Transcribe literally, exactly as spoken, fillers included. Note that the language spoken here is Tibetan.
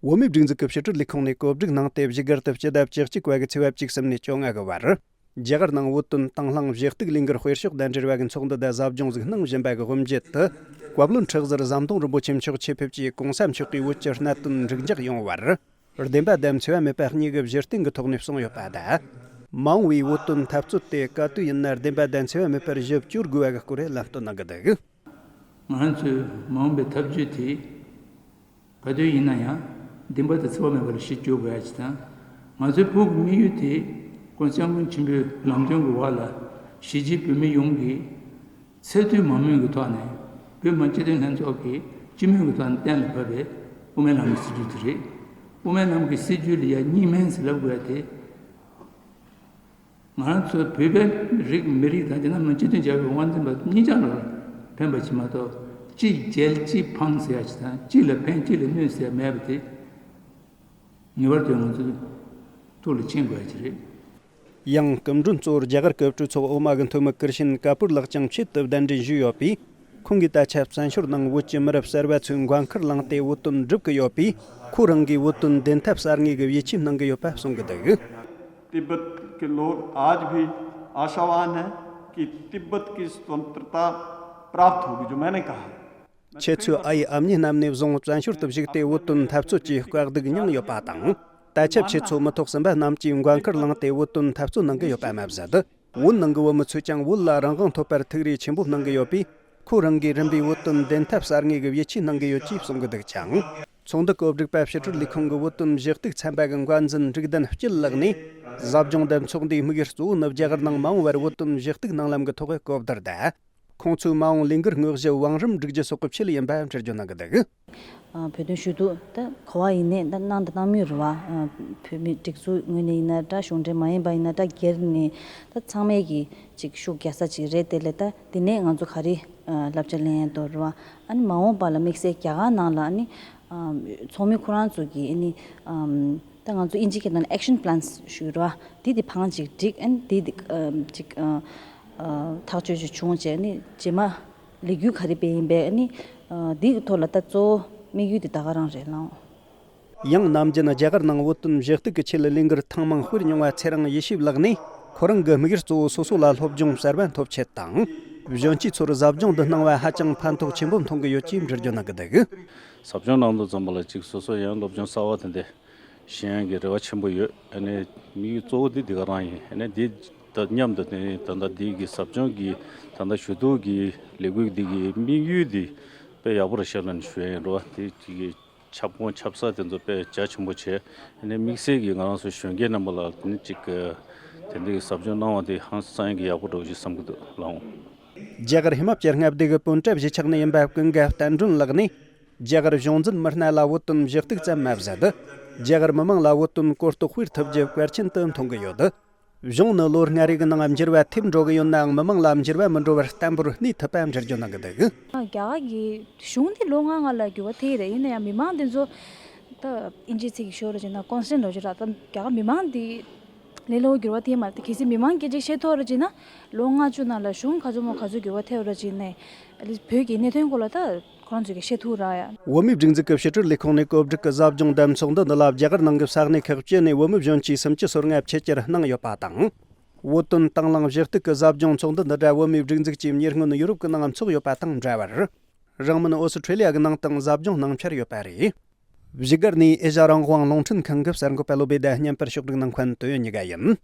བོད་མིའི་སྒྲིག་འཛུགས་ཀྱི་ཕྱི་དྲིལ་ལས་ཁུངས་ནས་གོ་སྒྲིག་གནང་སྟེ། བཞུགས་སྒར་དུ་སྤྱི་ཟླ་བཅུ་གཅིག་པ་གི་ཚེས་པ་བཅུ་གསུམ་ནས་བཅོ་ལྔ་གི་བར། རྒྱ་གར་ནང་བོད་དོན་དང་བླངས་བཞེས་གཏུག་ལས་འགུལ་སྤེལ་ཕྱོགས་དང་འབྲེལ་བ་གི་ཚོགས་འདུ་དང་ཟབ་སྦྱོང་ཟིག་གནང་བཞིན་པ་གི་དབུ་འབྱེད་དུ། བཀའ་བློན་ཁྲི་ཟུར་ཟམ་གདོང་རིན་པོ་ཆེ་མཆོག་ཆེད་ཕེབས་ཀྱིས་གོང་ས་མཆོག་གིས་བོད་ཀྱི་གནད་དོན་འགྲིག་འཇགས་ཡོང་བར། བདེན་པ་དང་འཚེ་བ་མེད་པ་གཉིས་ཀྱི་གཞི་རྟེན་གྱི་ཐོག་ནས་གསུངས་ཡོད་པ་དང་། མ་འོངས་པའི་བོད་དོན་འཐབ་རྩོད་དེ་ག་དུས་ཡིན་ན་བདེན་པ་དང་འཚེ་བ་མེད་པར་ཞིབ་བསྐྱོད་དགོས་པ་གི་སྐོར་ལམ་སྟོན་གནང་གི་འདུག། ང་རང་ཚོའི་མ་འོངས་པའི་འཐབ་ཇུས་དེ་ག་དུས་ཡིན་ན་ཡང་བདེན་པ་དང་འཚེ་བ་མེད་པར་ཞིབ་བསྐྱོད་དགོས་ཡ་ཅིག་དང་། ང་ཚོའི་བོད་ཀྱི་དམིགས་ཡུལ་དེ་༸གོང་ས་༸སྐྱབས་མགོན་ཆེན་པོའི་ལམ་སྟོན་གྱི་འོག་ལ་གཞིས་བྱེས་བོད་མི་ཡོངས་ཀྱིས་ཚད་མཐོའི་མ་དངུལ་གྱི་ཐོག་ནས་བོད་མི་སྤྱི་མཐུན་ལྷན་ཚོགས་ཀྱིས་སྤྱི་མོས་ཀྱི་ཐོག་ནས་གཏན་ལ་ཕབ་པའི་དབུ་མའི་ལམ་གྱི་སྲིད་བྱུས་དེ་རེད། དབུ་མའི་ལམ་གྱི་སྲིད་བྱུས་ལ་ཡ་གཉིས་སྨན་ཟེར་ལབ་དགོས་ཡ་དེ། ང་རང་ཚོ་བོད་པའི་རིགས་མི་རིགས་དང་། དེ་ནང་མི་སྤྱི་མཐུན་རྒྱལ་ཁབ་དབང་འཛིན་པ་གཉིས་ཆར་ལ་ཕན་པ་ཞིག་མ་གཏོགས། གཅིག་འཇལ་གཅིག་ཕངས་ཟེར་ཡ་ཞིག་དང་། གཅིག་ལ་ཕན་གཅིག་ལ་གནོད་ཟེར་ཡ་མེད་པ་དེ་ངེས་པར་དུ་ང་ཚོའི་ཐུགས་ལ་མཁྱེན་དགོས་ཡ་ཞིག་རེད། ཡང་སྐུ་མགྲོན་གཙོ་བོར་རྒྱ་གར་སྐུ་ཕྲེང་ཚོགས་འོག་མ་གི་འཐུས་མི་ཀིར་ཤིན་ཀ་པུར་ལགས་ཀྱང་ཆེད་དུ་གདན་འདྲེན་ཞུས་ཡོད་པས། ཁོང་གིས་ད་ཆ་བཙན་བྱོལ་ནང་བོད་ཀྱི་མི་རབས་གསར་པ་ཚོས་མགོན་ཁུར་བླངས་ཏེ་བོད་དོན་སྒྲུབ་ཀྱི་ཡོད་པས། ཁོ་རང་གིས་བོད་དོན་བདེན་མཐའ་གསལ་ངེས་ཀྱི་ཡིད་ཆེས་གནང་གི་ཡོད་པ་གསུང་གི་འདུག། तिब्बत के लोग आज भी आशावान हैं कि तिब्बत की स्वतंत्रता प्राप्त होगी, जो मैंने कहा। ཁྱེད་ཚོའི་ཨ་ཡེ་ཨ་མྱེས་རྣམས་ནས་བཟུང་བཙན་བྱོལ་དུ་བཞུགས་ཏེ་བོད་དོན་འཐབ་རྩོད་ཀྱི་དཀའ་སྡུག་མྱངས་ཡོད་པ་དང་། ད་ཆ་ཁྱེད་ཚོ་མི་ཐོག་གསུམ་པ་རྣམས་ཀྱིས་མགོན་ཁུར་བླངས་ཏེ་བོད་དོན་འཐབ་རྩོད་གནང་གི་ཡོད་པ་མ་ཟད། བོད་ནང་གི་བོད་མི་ཚོས་ཀྱང་བོད་ལ་རང་དབང་ཐོབ་པར་ཐུགས་རེ་ཆེན་པོ་གནང་གི་ཡོད་པས། ཁོ་རང་གིས་རིམ་པས་བོད་དོན་བདེན་མཐའ་གསལ་ངེས་ཀྱི་ཡིད་ཆེས་གནང་གི་ཡོད་ཅེས་གསུང་གི་འདུག་ཅིང་། ཚོགས་འདུ་གོ་སྒྲིག་པ་ཕྱི་དྲིལ་ལས་ཁུངས་ཀྱི་བོད་དོན་གཞི་གཏུག་ཚན་པ་གི་འགན་འཛིན་འབྲུག་ལྡན་སྐྱིད་ལགས་ནས། ཟབ་སྦྱོང་འདེམས་ཚོགས་འདིའི་དམིགས་ཡུལ་གཙོ་བོ་ནི་རྒྱ་གར་ནང་མ་འོངས་པར་བོད་དོན་གཞི་གཏུག་གནང་ལམ་གྱི་ཐོག་གི་གོ་བསྡུར་དང་། ཁོང་ཚོའི་མ་འོངས་ལས་འགུལ་དངོས་གཞི་བང་རིམ་སྒྲིག་རྒྱུ་སོགས་ཀྱི་ཆེད་ཡིན་པ་འགྲེལ་བརྗོད་གནང་གི་འདུག། ཨ། བོད་དོན་ཞུ་གཏུག་ད་ག་བ་ཡིན་ནའི་ད་གནང་དང་གནང་མུས་རེད་བ། ཨ། བོད་མི་སྒྲིག་འཛུགས་ངོས་ནས་ཡིན་ན་འདྲ། གཞུང་འབྲེལ་མ་ཡིན་པ་ཡིན་ན་འདྲ། སྒེར་ནས་ད་ཚང་མས་ཀྱི་ཅིག་ཤུགས་རྒྱག་ས་ཅིག་རེད། དེ་ལས་ད་དེ་ནས་ང་ཚོ་ག་རེ་ཨ་བསླབ་བྱ་ལེན་ཡ་འདུག་རེད་བ། ཨ་ནི་མ་འོངས་པ་ལ་དམིགས་བསལ་རྒྱ་གར་ནང་ལ་ཨ་ནི་ཨ་ཚོགས་མི་ཁོ་རང་ཚོ་གིས་ཨ་ནི་ཨ་ད་ང་ཚོ་ཨིན་ཇི་སྐད་ནང་ལ་action plans་ཞུ་རེད་བ། དེ་དེ་བང་ཅིག་བསྒྲིགས། ཨ་ནི་དེ་དེ་ཨ་ཅིག་ཨ་ཨ་ཐག་གཅོད་ཅིག་བྱུང་བྱས། ཨ་ནི་རྗེས་མ་ལས་འགུལ་ག་རེ་སྤེལ་ཡིན་པས། ཨ་ནི་ཨ་དེའི་ཐོག་ལ་ད་གཙོ་བོ་དམིགས་ཡུལ་དེ་ད་ག་རང་རེད་ལགས། ཡང་ནམ་རྒྱུན་རྒྱ་གར་ནང་བོད་དོན་གཞི་གཏུག་གི་ཆེད་ལས་ལས་འགུལ་ཐེངས་མང་སྤེལ་མྱོང་བ་ཚེ་རིང་ཡེ་ཤེས་ལགས་ནས། ཁོ་རང་གི་དམིགས་ཡུལ་གཙོ་བོ་སོ་སོ་ལ་སློབ་སྦྱོང་གསར་པ་ཐོབ་ཆེད་དང་། གཞོན་སྐྱེས་ཚོར་ཟབ་སྦྱོང་འདི་གནང་བ་ཧ་ཅང་ཕན་ཐོགས་ཆེན་པོ་མཐོང་གི་ཡོད་ཅེས་འགྲེལ་བརྗོད་གནང་གི་འདུག། ཟབ་སྦྱོང་གནང་དུས་ཙམ་པ་ལ་ཅིག་སོ་སོ་ཡང་སློབ་སྦྱོང་གསར་བ་དེ་འདྲ་ཤེས་ཡོན་གྱི་རེ་བ་ཆེན་པོ་ཡོད། ཨ་ནི་དམིགས་ཡུལ་གཙོ་བོ་འདི་འདི་ག་རང་ཡིན། ཨ་ནི་འདི་དང་མཉམ་དུ་དེ་ནི་ད་ལྟ་འདི་གི་ཟབ་སྦྱོང་གི་ད་ལྟ་ཞུ་གཏུག་གི་ལས་འགུལ་འདི་གི་དམིགས་ཡུལ་འདི་དཔེ་ཡག་པོ་རེད་ཤག་ལབ་ནས་ཞུ་ཡ་ཡིན་རོ། དེ་ཅིག་གི་ཁྱབ་ཁོངས་ཁྱབ་ས་དེ་ཚོ་དཔེ་རྒྱ་ཆེན་པོ་བྱས། ཨ་ནི་དམིགས་བསལ་གྱི་ང་རང་ཚོ་གཞོན་སྐྱེས་རྣམ་པ་ལ་དེ་ནི་ཅིག་གི་དེ་འདྲའི་ཟབ་སྦྱོང་གནང་བ་དེ་ཧང་སང་གི་ཡག་པོ་འགྲོ་གི་བསམ་གི་འདུག་ལགས། རྒྱ་གར་ཧི་མ་ཅལ་མངའ་སྡེ་གི་པོན་ཀྲ་གཞིས་ཆགས་ནས་ཡིན་པ་ཀུན་དགའ་བསྟན་སྒྲོན་ལགས་ནས། རྒྱ་གར་གཞུང་འཛིན་མི་སྣ་ལ་བོད་དོན་གཞི་གཏུག་ཙམ་མ་ཟད། རྒྱ་གར་མི་མང་ལ་བོད་དོན་གོ་རྟོགས་སྤེལ་ཐུབ་རྒྱུ་གལ་ཆེན་དུ་མཐོང་གི་ཡོད། གཞུང་ནི་ལོ་ལྔ་རེ་གི་ནང་འགྱུར་བ་ཐེབས་འགྲོ་གི་ཡོད་ནའང་། མི་མང་ལ་འགྱུར་བ་མི་འགྲོ་བར་བརྟན་པོར་གནས་ཐུབ་པ་འགྲེལ་བརྗོད་གནང་གི་འདུག། རྒྱ་གར་གྱི་གཞུང་འདི་ལོ་ལྔ་ལྔ་ལ་འགྱུར་བ་ཐེབས་རེད། ཡིན་ན་ཡང་མི་མང་འདི་ཚོ་ད་ཨིན་ཇིའི་ཚིག་གིས་ཤོད་ར་བྱས་ན་ཀོན་སི་ཊན་ཊི་ལོ་ཇི་ར། ད་རྒྱ་གར་མི་མང་འདི་ལས་སླ་པོ་འགྱུར་བ་ཐེབས་མ་རེད། གལ་སྲིད་མི་མང་སྐད་ཆ་བཤད་ཐུབ་ར་བྱས་ན་ལོ་ལྔ་བཅུ་ནང་ལ་གཞུང་ག་ཚོད་མོ་ག་ཚོད་འགྱུར་བ་ཐེབས་ར་བྱས་ནས་ཨ་ལི་བོད་ཀྱི་གནད་དོན་སྐོར་ལ་ད་ཁོ་རང་ཚོས་ཀྱིས་བཤད་ཐུབ་ར་ཡ། བོད་མིའི་སྒྲིག་འཛུགས་ཀྱི་ཕྱི་དྲིལ་ལས་ཁུངས་ནས་གོ་སྒྲིག་གི་ཟབ་སྦྱོང་འདེམས་ཚོགས་འདུ་འདི་ལ་རྒྱ་གར་ནང་གི་ས་གནས་ཁག་བཅུ་ནས་བོད་མི་གཞོན་སྐྱེས་སུམ་ཅུ་སོ་ལྔ་ཆེད་གཅར་གནང་ཡོད་པ་དང་། བོད་དོན་དང་བླངས་གཞི་གཏུག་གི་ཟབ་སྦྱོང་ཚོགས་འདུ་འདི་འདྲ་བོད་མིའི་སྒྲིག་འཛུགས་ཀྱིས་ཉེ་སྔོན་ཡུ་རོབ་ཀྱི་ནང་འཚོགས་ཡོད་པ་དང་འདྲ་བར། རིང་མིན་ཨོ་སི་ཁྲེ་ལི་ཡ་གི་ནང་དང་ཟབ་སྦྱོང་གནང་འཆར་ཡོད་པ་རེད། བཞུགས་སྒར་ནས་ཨེ་ཤ་རང་དབང་རླུང་འཕྲིན་ཁང་གི་གསར་འགོད་པ་བློ་བྷེ་དང་བརྙན་པར་ཕྱོགས་སྒྲིག་གནང་མཁན་དོན་ཡོད་གཉིས་ཀ་ཡིན།